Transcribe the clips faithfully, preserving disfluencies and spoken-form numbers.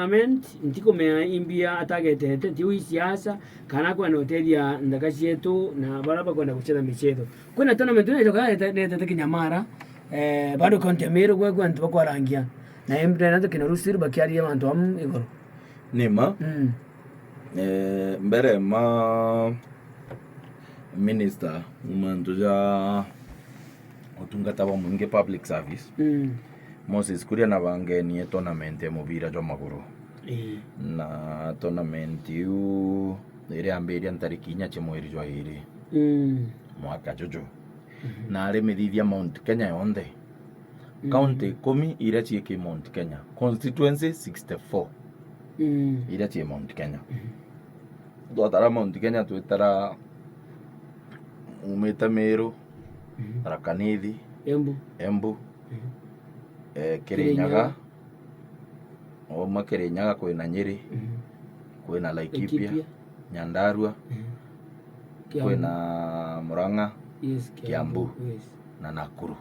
tournament, ntikumenya imbia atagetete, tiu i siasa, kana kwenda gutethia nthaka cietu na baria bakwenda gucetha michezo. Kwina tournament ino icoka yete-, yetete Kinyamara, eh, bado county ya Meru gwe, gwe antu bakwarangia. Na imbia na kina Rusiri bakiaria mantu amu iguru. Ni ma. Mm. Eh, mbere ma minister, mantu ja utungata bwa muingi, public service, Mm. Moses Kuria nabangenie tournament ya mubira jwa maguru. Ii. Na tournament iu iriambiria ntariki inya cia mweri jwa iri Mm. mwaka juju. Mhm. Na ari mithithia Mount Kenya yonthe. Mm. County ikumi iria cii ki Mount Kenya. Constituency sixty-four Mm. iria cii Mount Kenya. Mhm. Twatara Mount Kenya, twitara umite Meru, Mhm. Tharaka Nithi, Embu. Embu, Mhm. eh, Kirinyaga. Kirinyaga. Wauma Kirinyaga kwina Nyeri, Mhm. kwina Laikipia, Laikipia. Nyandarua, Mhm. Kiambu. Kwina Murang'a, Yes, Kiambu. Kiambu, yes. Na Nakuru.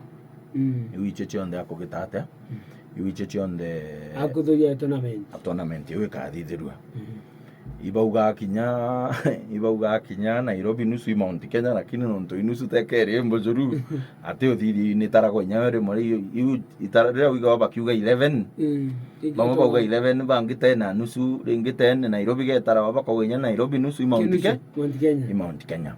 Mm. Iu icio cionthe akugita atia? Mm. Iu icio cionthe Akuthuria tournament. A tournament iu ikathithirua. Mm. Ibauga akinya, ibauga akinya Nairobi nusu i Mount Kenya, lakini nontu i nusu tekeri imbujuru, ati uthithia ni taragwa inya rimwe iu, iu itara riria wigawa bakiuga eleven. Mm. Bamwe bauga eleven, bangi ten na nusu, ringi ten, Nairobi getarawa bakauga inya Nairobi nusu i Mount Kinusu, Ke-, Mount Kenya. I Mount Kenya.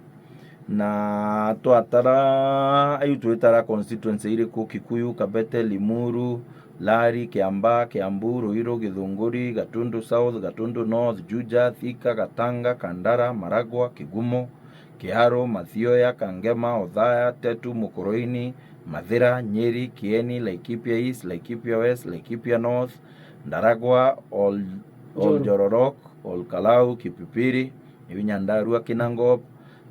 Na twatara, iu twitara constituency iriku? Kikuyu, Kabete, Limuru, Lari, Kiambaa, Kiambu, Ruiru, Githunguri, Gatundu South, Gatundu North, Juja, Thika, Gatanga, Kandara, Maragwa, Kigumo, Kiharu, Mathioya, Kangema, Othaya, Tetu, Mukuruini, Mathira, Nyeri, Kieni, Laikipia East, Laikipia West, Laikipia North, Ndaragwa, Ol-, Njoro. Oljororok, Olkalau, Kipipiri, iu Nyandarua, Kinangop,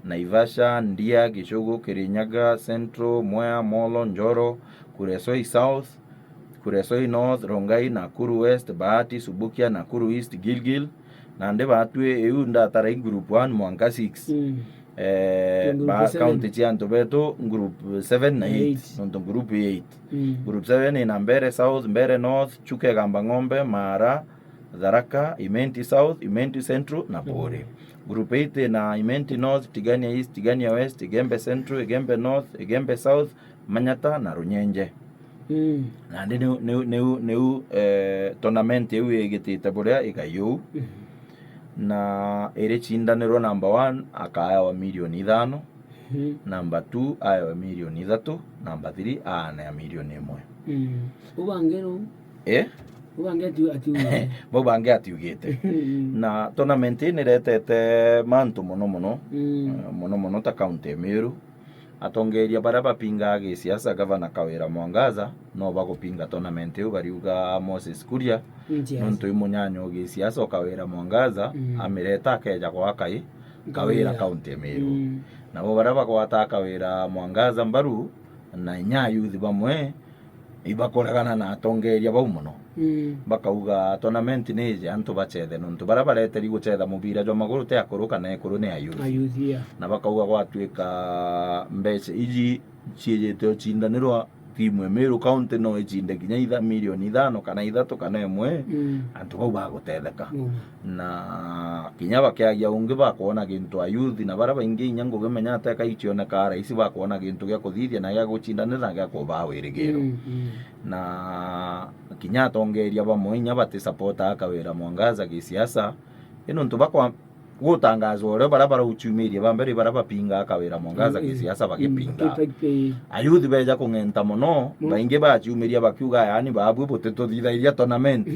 Naivasha, Ndia, Gichugu, Kirinyaga Central, Mwea, Molo, Njoro, Kuresoi South, Kuresoi North, Rongai, Nakuru West, Bahati, Subukia, Nakuru East, Gilgil. Nandi batwi iu ndatara i group one mwanka six. Mm. Eh, Group ba seven. County cia antu betu group seven na eight. Eight. Nontu group eight. Mm. Group seven ina Mbeere South, Mbeere North, Chuka, Igamba Ng'ombe, Maara, Tharaka, Imenti South, Imenti Central na Buuri. Mm. Group eight ina Imenti North, Tigania East, Tigania West, Igembe Central, Igembe North, Igembe South, Manyata na Runyenje. Mm. Nandi niu, niu, niu, niu, eh, tournament iu igitite buria igai uu. Mm. Na iricindanirwa number one akaewa milioni ithano, Mhm. Number two aewe milioni ithatu, number three aanea milioni imwe. Mm. Ubange no? Eh? Ubange ati, ati uge. Bau bangi atiugite. Mm. Na tournament ii niretete mantu mono mono, Mm. eh, mono mono ta county ya Meru. Atongeria baria bapingaa gisiasa, Gavana Kawira Mwangaza, no bagupinga tournament iu, bariuga Moses Kuria, Yes. nontu i munyanya o gisiasa o Kawira Mwangaza, Mm. amireta akeja gwaka i Kawira Kawira. County ya Meru. Mm. Nabo baria bagwataa Kawira Mwangaza mbaru, na inya ayuthi bamwe, ibakoregana na atongeria bau mono. Mm. Bakauga tournament ni iji antu bacethe, nontu baria bareteri gucetha mubira jwa maguru ti akuru kana ekuru, ni ayuthi. Ayuthi, yeah. Na bakauga gwatuika mbeca iji ciijite ucindanirwa, timu ya Meru County no icinde kinya itha-, milioni ithano kana ithatu kana imwe, Mm. antu bau bagutetheka. Mm. Na kinya bakiagia ungi bakwona gintu ayuthi, na baria baingi inya ngugi menya ateka icionekaa raisi, bakwona gintu gia kuthithia na gia gucindanira na gia kubaa wirigiro. Mm, mm. Na kinya atongeria bamwe inya batisapota Kawira Mwangaza gisiasa, i nontu bakwa-, gutangazwa uria baria barauchumiria ba mbere, baria bapingaa Kawira Mwangaza Mm, mm. gisiasa Mm, bagipinga. Ayuthi beja kung'enta mono, Mm. baingi bachumiria bakiuga, "Yaani, baabui butituthithairia tournament."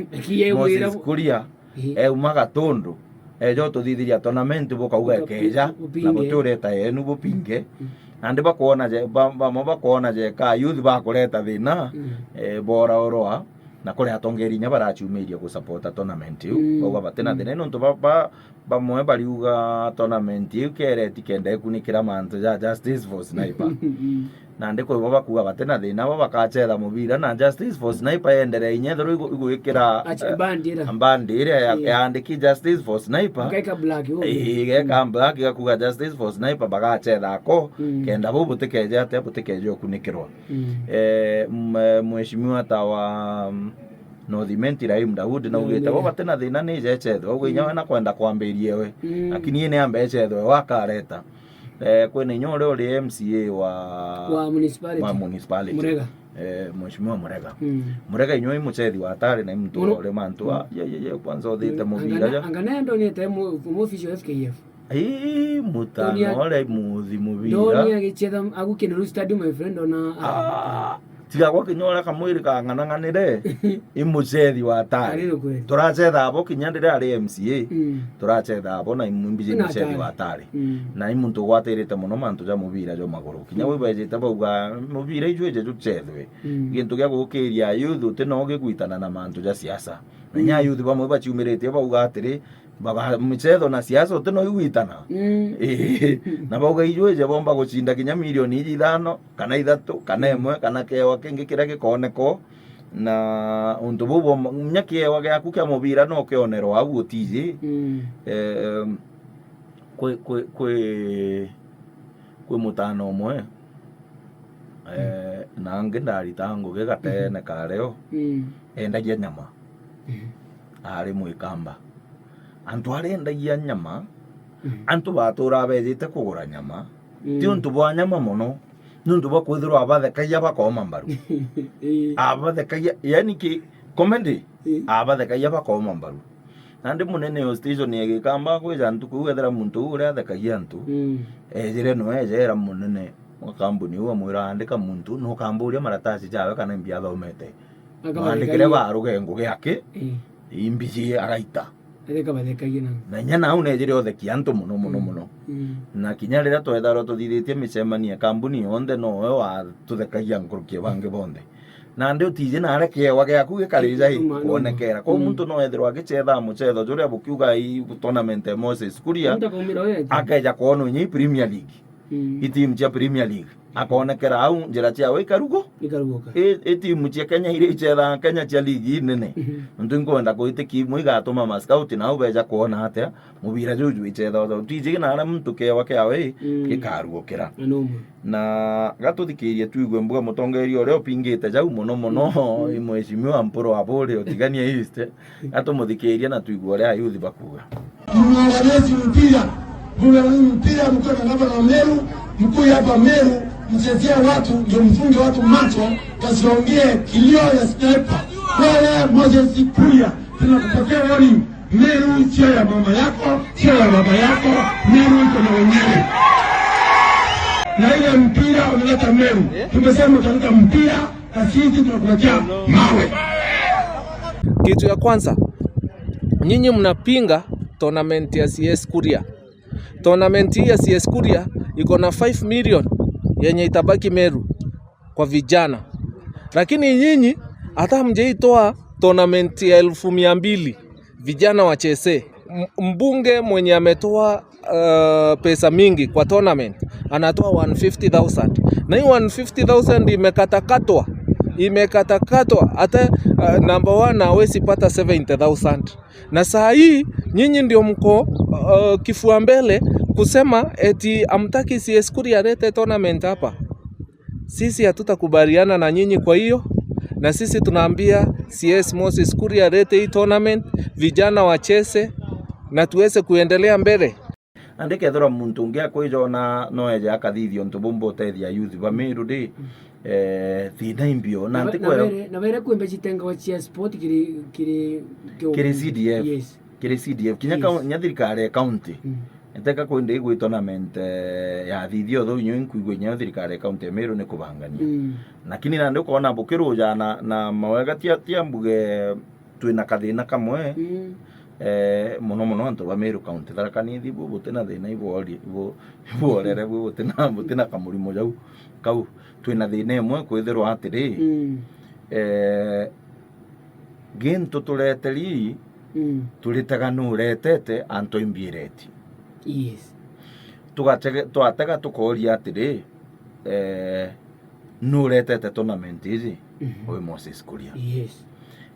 Moses Kuria, Ii. Euma Gatundu, eja ututhithiria tournament, bukauga Buka-, ekeja, bupinge. Na buti ureta yenu bupinge. Mm. Nandi bakwona je-, ba-, bamwe bakwona jeka youth bakureta thina, Mm. eh, bora oroa, na kuri atongeria inya barachumiria gusapota tournament iu. Mm. Bauga batina Mm. thina, nontu ba-, ba-, bamwe bariuga tournament iu kereti kenda ikunikira mantu ja Justice for Sniper. Mm. Nandi kwi bo bakuga bati na thina, bo bakacetha mubira na Justice for Sniper yenderee inya ethirwa igu-, igwikira, Achi-, eh, band ira. Band iria ya, Ii. Yaandiki Justice for Sniper. Gaika black, uu. Ii, geka black, gakuga Justice for Sniper, bagacetha ako, Mm. kenda bau butikeje atia, butikeje ukunikirwa. Mm. Eh, m-, eh, mheshimiwa ta wa, mm, North Imenti Rahim Daud, na Na augite, Murega. "Bo batina thina, ni ije echethwe." Auga, "Inya we nakwenda kwambiria we. Mm. Lakini ii ni ambe echethwe, we akareta." Eh, kwina inya uria uri M C A wa, Wa municipality. wa municipality. Murega. Eh, Mheshimiwa Murega. Mm. Murega inya i muchethi wa hatari na i muntu Muno. uri mantu a, Mm. ye, ye, ye, kwanza uthite Mm, mubira angana, ja. angana ndonete mu, mu official F K F. Ii, mutano Ndonia uria muthi mubira. Ndonia agichetha agu Kinaru Stadium, my friend, ona, ah. Ah, tiga gwa kinya uria kamwiri kang'anang'anire, i muchethi wa hatari. Ari ni kweli. Turachetha abo kinya riria ari M C A, Mm. turachetha abo na i mbiji Na muchethi hatari. wa hatari. Mm. Na i muntu ugwatirite mono mantu ja mubira jwa maguru. Kinya Mm. wibejite bauga, "Mubira ijwije juchethwe." Mm. Gintu gia gukiria youth uti no gigwitana na mantu ja siasa. Na inya Mm. youth bamwe baciumiritie bauga atiri, baga-, michetho na siasa uti no igwitana. Mm. Ii. Na bauga ijwije bomba gucinda kinya milioni iji ithano, kana ithatu, kana Mm. imwe, kana kiewa kingi kiria gikoneko. Na untu buu bomba, kinya kiewa giaku kia mubira no kionerwa au utiji. Mm. Em, kwi, kwi, kwi, kwi mutano umwe, eh, Mm. na angi ndarita ngugi gatene Mhm. kareo, Mm. endagia nyama. Mhm. Ari Mwikamba. Antu aria endagia nyama, Mm. antu baturaga bejite kugura nyama, Mm. ti untu bwa nyama mono, ni untu bwa kwithirwa abathekagia bakooma mbaru. Ii. Abathekagia, yani ki comedy, Ii. abathekagia bakooma mbaru. Nandi munene o station ya Gikamba akwija ntuku iu, ethira muntu uu uria athekagia antu, Mm. ejire no ejera munene wa kambuni iu, amwira, "Andika muntu, na ukamburia maratasi jawe kana imbi athomete." Akabathekagia. Mwandikire ba rugengo giake, Ii. imbi cie agaita. Atheka bathekagia na. Na inya nau nejire uthekia antu mono, mono, Mm. mono. Mm. Na kinya riria twetharwa tuthithitie micemanio ya kambuni yonthe, nowe watuthekagia nkuruki ya bangi bonthe. Nandi utiji naria kiewa giaku gikari jai Kuma, no. kwonekera. Kwou Mm. muntu no ethirwa agichetha muchetho juria bukiuga i tournament ya Moses Kuria, Muntu akaumira we aje. akeja kwonwa inya i Premier League. Mm. I timu cia Premier League. Akonekera au, njira ciawe ikarugo. Ikaruguka. I, i timu cia Kenya iria ichethaga Kenya cia ligi nene. Mhm. Nontu inkwenda kwitikia imwe igatuma ma scout nao beja kwona atia mubira juu jwichethaga. Twiji na aria muntu kiewa kiawe Mm. gikarugukira. Na ni umwe. Na gatuthikirie twigue mbuga mutongeria uria upingite jau mono mono, Mm. i Mheshimiwa Mpuru Aburi o Tigania East. Gatumuthikirie na twigue uria ayuthi bakuuga. Mwangalie mpira, mwangalie mpira, mkiwa na gavana wa Meru, mkuje hapa Meru, mchezea watu, ndio mfunge watu macho, wasiongee kilio ya sniper. Wewe Moses Kuria, tunakupatia warning. Meru sio ya mama yako, sio ya baba yako, Meru iko na wenyewe. Na ile mpira umeleta Meru, tumesema utaleta mpira, na sisi tunakuletea mawe. Kitu ya kwanza, nyinyi mnapinga tournament ya C S Kuria. Tournament hii ya C S Kuria iko na five million yenye itabaki Meru kwa vijana. Lakini nyinyi hata hamjaitoa tournament ya elfu mia mbili vijana wacheze. M-, mbunge mwenye ametoa, uh, pesa mingi kwa tournament anatoa one fifty thousand. Na hii one fifty thousand imekatakatwa, imekatakatwa. Hata, uh, number one hawezi pata seventy thousand. Na saa hii nyinyi ndio mko, uh, kifua mbele kusema eti amtaki C S Kuria alete tournament hapa. Sisi hatutakubaliana na nyinyi kwa hiyo, na sisi tunaambia C S Moses Kuria alete hii tournament, vijana wacheze na tuweze kuendelea mbele. Nandi kethirwa muntu ungi akwija ona no eje akathithia untu bumba utethia youth ba Meru ri, Mm. eh, thina imbio. Na Na nti ba-, na kwera bere, na bere kwimbe citengawa cia sport kiri, kiri, kiri C D F. Yes. Kiri C D F. Kinya Yes. kau-, nya thirikari ya county. Mm. Eteka kwende igwi tournament, eh, ya thithio thou inyo inkwigua inyo thirikari ya county ya Meru ni kubangania. Mm. Lakini nandi ukona bukiruja na, na mawega tia, tia mbuge twina kathina kamwe, Mm. eh, mono mono antu ba Meru County, Tharaka Nithi, bu butina thina, ibwori-, ibu-, ibworere, bu butina, butina kamurimo jau, kau. Twina thina imwe kwithirwa atiri, Mm. eh, gintu tureteri, Mm. turitega nuretete antu imbiireti. Yes. Tugatege-, twatega tukoria atiri, eh, nuretete tournament iji? Mhm. Wi Moses Kuria. Yes.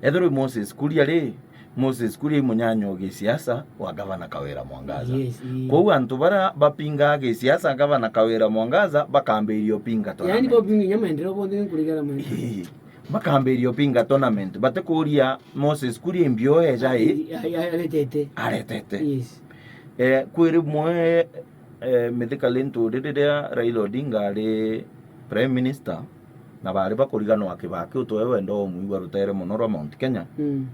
Ethirwa wi Moses Kuria ri, Moses Kuria i munyanya o gisiasa wa Gavana Kawira Mwangaza. Yes, ii. Kwou antu baria bapingaa gisiasa Gavana Kawira Mwangaza bakambiria upinga Yaani tournament. Bo pinga inya maendeleo bonthe nkurigara maendeleo. Ii. Bakambiria upinga tournament, batikuria Moses Kuria imbio eja i. Ai-, ai-, aretete. Aretete. Yes. Eh, kwi rimwe, eh, Mithika Linturi riria Raila Odinga ari Prime Minister, na bari bakuriganwa Kibaki, utwe wenda umwigua rutere mono rwa Mount Kenya. Mm.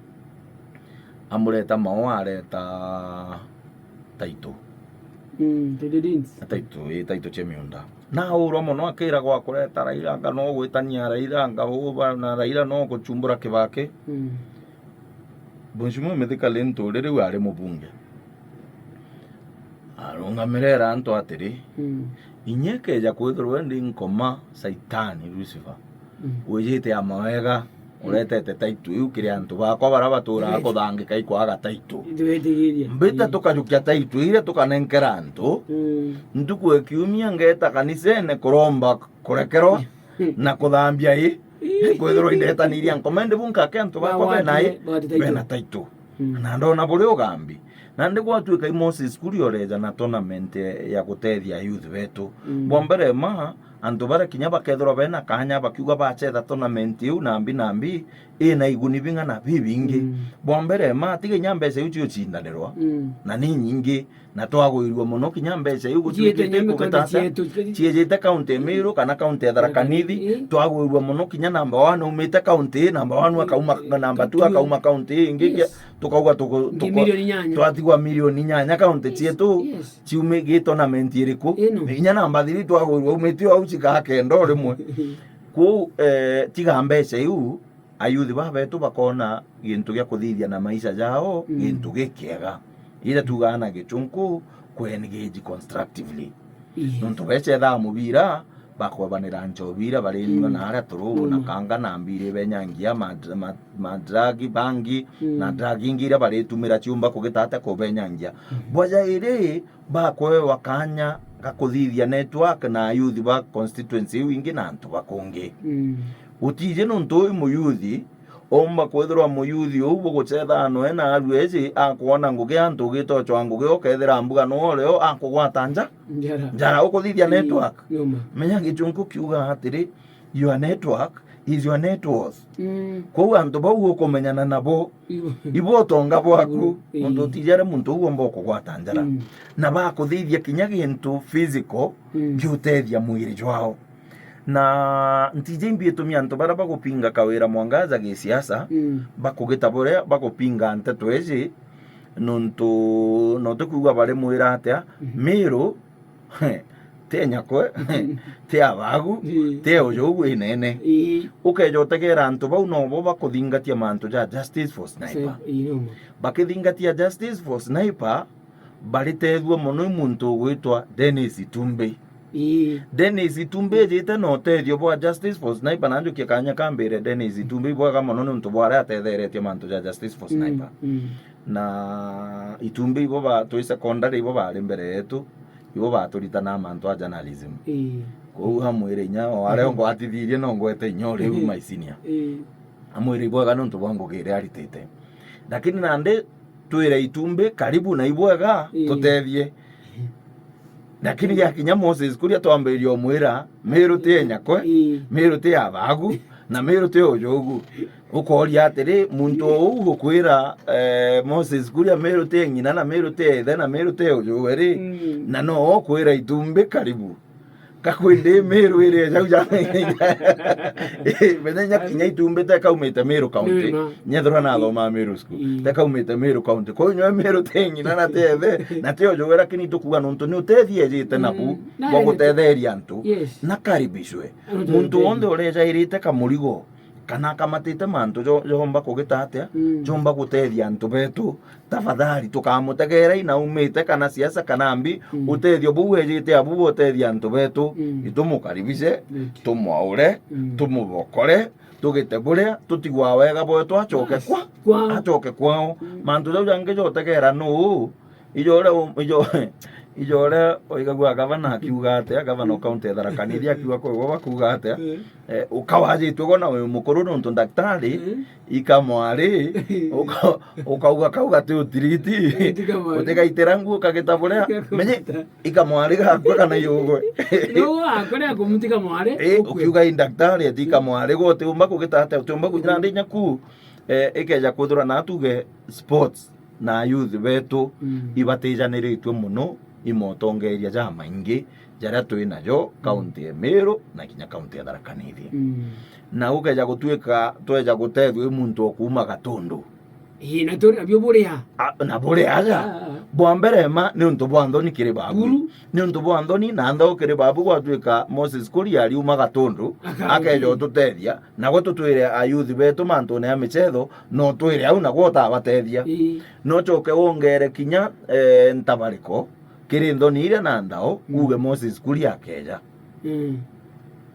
Amureta Maua, areta Taito. Mm, Taito Deans. Taito, ii, Taito cia miunda. Na aurwa mono akiragwa akureta Raila, anga no gwitania Raila, anga uba na Raila no guchumbura Kibaki. Mm. Mheshimiwa Mithika Linturi riu ari mubunge. Arungamira era antu atiri, mm, inya ikeja kwithirwa ndi nkoma Saitani Lucifer, mm, wijite ya mawega, mm, uretete Taito iu kiri antu bakwa bara baturaga, yes, kuthangika ikwaga Taito. Itwetigiria. Mbita, mm, tukajukia Taito iria tukanenkera antu. Mm. Ntuku ya kiumia ngeta kanisene kuromba kurekerwa na kuthambia i. Ii. Kwithirwa indetaniria nkoma, indi bu nkake antu bakwa bena i, bena Taito. Mm. Na ndona buri ugambi. Nandi gwatuika i Moses Kuria ureja na tournament ya gutethia youth betu. Mm. Bwa mbere ma, antu baria kinya bakethirwa bena kanya bakiuga bacetha tournament iu nambi nambi, ina iguni bing'ana bibingi. Mm. Bwa mbere ma, tiga inya mbeca iu ciucindanirwa, mm, na ni nyingi, na twagwirua mono kinya mbeca iu gutwikite kugitata ciejite kaunti ya Meru kana kaunti ya Tharaka Nithi, ii, twagwirua mono kinya namba one aumite kaunti ii, namba one akauma, namba two akauma kaunti ii ingi, yes, tukauga tuku-, tuku-, milioni inyanya, twatigwa milioni inyanya kaunti, yes, cietu, yes, ciume gi tournament iriku? Ino. Inya namba three twagwirua aumite au cikaa kenda o rimwe. Kwou, eh, tiga mbeca iu, ayuthi babetu bakona gintu gia kuthithia na maisha jao, mm, gintu gikiega. Ira tugaa na gichunku, ku engage constructively. Yes. Nontu becethaa mubira, bakwebanira nchobi ira barinyua, mm, na aria turubu na, mm, kanga na mbiri benyangia, ma, ma, ma drug, bangi, mm, na drug ingi ira baritumira ciumba kugita atia kubenyangia. Mm. Bwaja iri, bakwewa kanya ga kuthithia network na ayuthi ba constituency iu ingi na antu ba kungi. Mm. Utiji nontu ui muyuthi, umba kwithirwa muyuthi uu bugucetha noe na arueji akwona ngugi antu ugite ucwa ngugi, ukethira mbuga noe urio akugwata nja-, njara, njara, ukuthithia, ii, network. Noma. Menya gichunku kiuga atiri, your network is your net worth. Mm. Kwou antu bau ukumenyana nabo, ibo, ibo utonga bwaku, mm, ii, nontu utiji aria muntu uu umba ukugwata njara. Mm. Na bakuthithia kinya gintu physical, mm, giutethia mwiri jwao. Na ntiji imbi itumi antu baria bagupinga Kawira Mwangaza gisiasa, mm, bakugita buria bagupinga nteto iji, nontu no tukwigua barimwira atia, mhm, Miru, ti enyakwe, ti abagu, ii, ti eujugu inene. Ii. Ukeja utegera antu bau nobo bakuthingatia mantu ja Justice for Sniper. Ii, noma. Bakithingatia Justice for Sniper, baritethua mono i muntu ugwitwa Dennis Itumbi. Ii. Dennis Itumbi ejite na utethio bwa Justice for Sniper, na njukie kanya kambire Dennis Itumbi ibwega mono niuntu bwa aria atetheretie mantu ja Justice for, mm, Sniper. Mm. Na Itumbi ibo ba, twi secondary ibo bari mbere yetu, ibo baturitana mantu a journalism. Ii. Kwou amwire inya, o aria, mm, ongwatithirie no ngwete inya uri, ii, my senior. Ii. Amwire ibwega niuntu bwa ngugi iria aritite. Lakini nandi twire Itumbi, karibu na ibwega, ii, tutethie. Lakini yakinya Moses Kuria twambiririe umwira, Miru ti enyakwe, ii, Miru ti abagu, na Miru ti ujugu. Ukoria atiri, muntu uu ukwira, eh, Moses Kuria Miru ti ng'ina, na Miru ti ithe, na Miru ti ujuwe ri, mm, na no ukwira Itumbi karibu. Kakwindi Miru iri jau ja menya inya, inya Itumbi tekaumite Miru County. Nima. Nyethirwa nathomaa Miru School. Ii. Tekaumite Miru County. Kwou inywe Miru ti ng'ina na ti ithe, na ti ujuwe, lakini tukuga nontu ni utethia ejite nabu, mm, na bwa gutetheria antu. Yes. Na karibishwe. Muntu wonthe urejairite kamurigo, kana akamatite mantu jo-, jomba kugita atia, mm, jomba gutethia antu betu, tafadhali tukamutegeera inaumite kana siasa kana mbi, mm, utethio buu ejite abu bwa utethia antu betu, mm, itumukaribishe, mm, tumwaure, mm, tumubokore, tugite buria, tutigwa wega bwetu acoke, bas, kwa-, kwao, acoke kwao. Mm. Mantu jau jangi jotegeera nuu, ijo uria u-, ijo Ijo uria waigagua gavana akiuga atia, gavana o kaunti ya Tharaka Nithi akiuga kwegwa bakuuga atia, eh, ukawajitwe gona wi mukuru nontu ndaktari, ika mwari, uka-, ukauga kau gati utiriti, utigaitira nguo ukagita buria, menye ika mwari gakua kana yugwe. No wakore akumutika mwari, eh, ukiuga i ndaktari ati ika mwari gwe utiumba kugita atia, utiumba kunyira ndi nyaku, eh, ikeja kwithirwa na tuge sports na youth betu ibatijaniritue mono, i motongeria jamaingi jaria twi najo kaunti ya Meru na kinya kaunti ya Tharaka Nithi. Na ukeja gutuika tweja gutethua i muntu o kuuma Gatundu. Ii, na turi nabio buria. A, na buria aja. Ah, ah. Bwa mbere ma ni untu bwa nthoni kiri babu. Ni untu bwa nthoni na nthao kiri babu gwatuika Moses Kuria ariuma Gatundu, akeja ututethia, nagwe tutwire a youth betu mantune ya michetho, no twire au nagwe utabatethia. Ii. No ucoke wongere kinya, eh, ntabariko kiri nthoni iria na nthao, uge Moses Kuria akeja.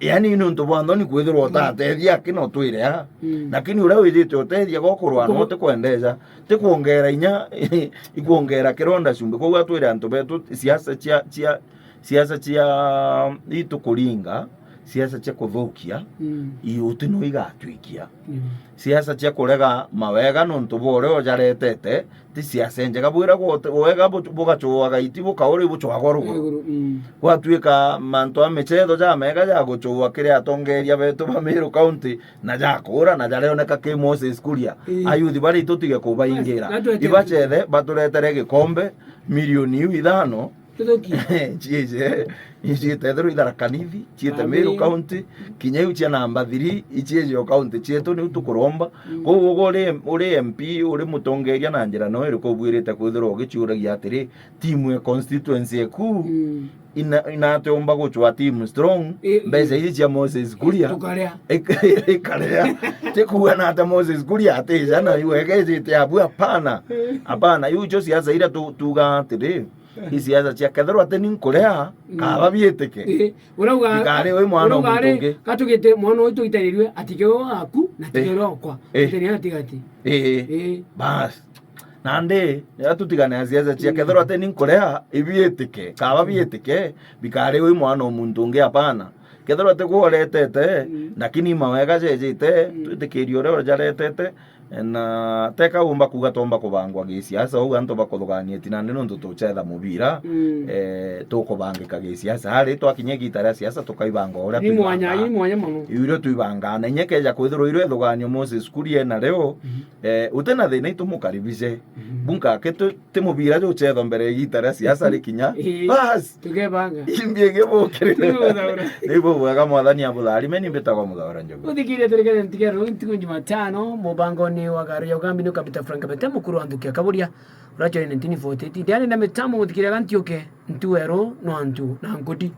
Yani ni untu bwa nthoni kwithirwa utatethia aki no twire a. Lakini uria wijite utethia gokurwa no ti kwendeja, ti kwongera inya ikwongera kironda chumbi. Koguo atwire antu betu siasa cia, cia, siasa cia itukuringa, siasa cia kuthukia, i uti no igatwikia. Siasa cia kurega mawega nontu bwa uria ujaretete, ti siasa injega. Bwiragwa uti-, wega bu-, bugacuaga iti bukauri bucwagwa ruguru. Gwatuika mantu a michetho jamega ja gucua kiri atongeria betu ba Meru County na jakura na jarioneka ki Moses Kuria. Ayuthi bari tutige kubaingira. Ibachethe baturetere gikombe milioni iu ithano. Tuthiki. Ciije, ciite ethirwa i Tharaka Nithi, ciite Meru County, kinya iu cia namba three, iciije o county cietu, niu tukuromba. Koguo ugu uri, uri M P, uri mutongeria na njira no iriku ubwirite kwithirwa ugiciuragia atiri, timu e constituency eku, ina-, inatiumba gucwa timu strong, mbeca iji cia Moses Kuria, tukarea. Ik-, ikarea. Tikuga na ata Moses Kuria atija na iu ege ijite abu, hapana. Hapana, iu icio siasa iria tu-, tuga atiri, i siasa cia kethirwa ati ni nkurea, kaba biitike. Ii, urauga, bikari wi mwana urauga muntu ari, ungi. Gatugite mwana uyu tugitarirwe atige uu waku na atige uu wakwa. Ii. Gutene atigati. Ii. Ii. Bas. Nandi, atutigane na siasa cia kethirwa ati ni nkurea, ibiitike. Kaba biitike, bikari wi mwana o muntu ungi, hapana. Kethirwa ti gwe uretete, lakini mawega jejite, twitikirie uria ujaretete, na teka umba kuga tomba kubangwa gisiasa, uu antu bakuthugania ti nandi nontu tucetha mubira, eh, tukubangika gisiasa. Hari twakinya igita ria siasa, tukaibanga uria ni mwanya, ni mwanya mono. Irio twibangaa, na inya keja kwithirwa irio ithuganio Moses Kuria nario, eh, uti na thina, itumukaribishe. Bunka ke tu-, ti mubira jucethwa mbere ya igita ria siasa rikinya. Ii. Bas. Tukebanga. Imbi ingibukirire. Tuguthaura. Ni bubwega, Mwathani abutharime, ni mbitagwa Muthaura Njogu. Uthikirie turikane ntigero ntuku Jumatano, mubangoni wa Garu ya Ugambi ni ukabita Frank Bete, mukuru wa nthuki ya Kaburia, urachoire nineteen forty-eight. Ndiani na mitambo muthikiria gantiuke, ntu weru no antu na nkudi.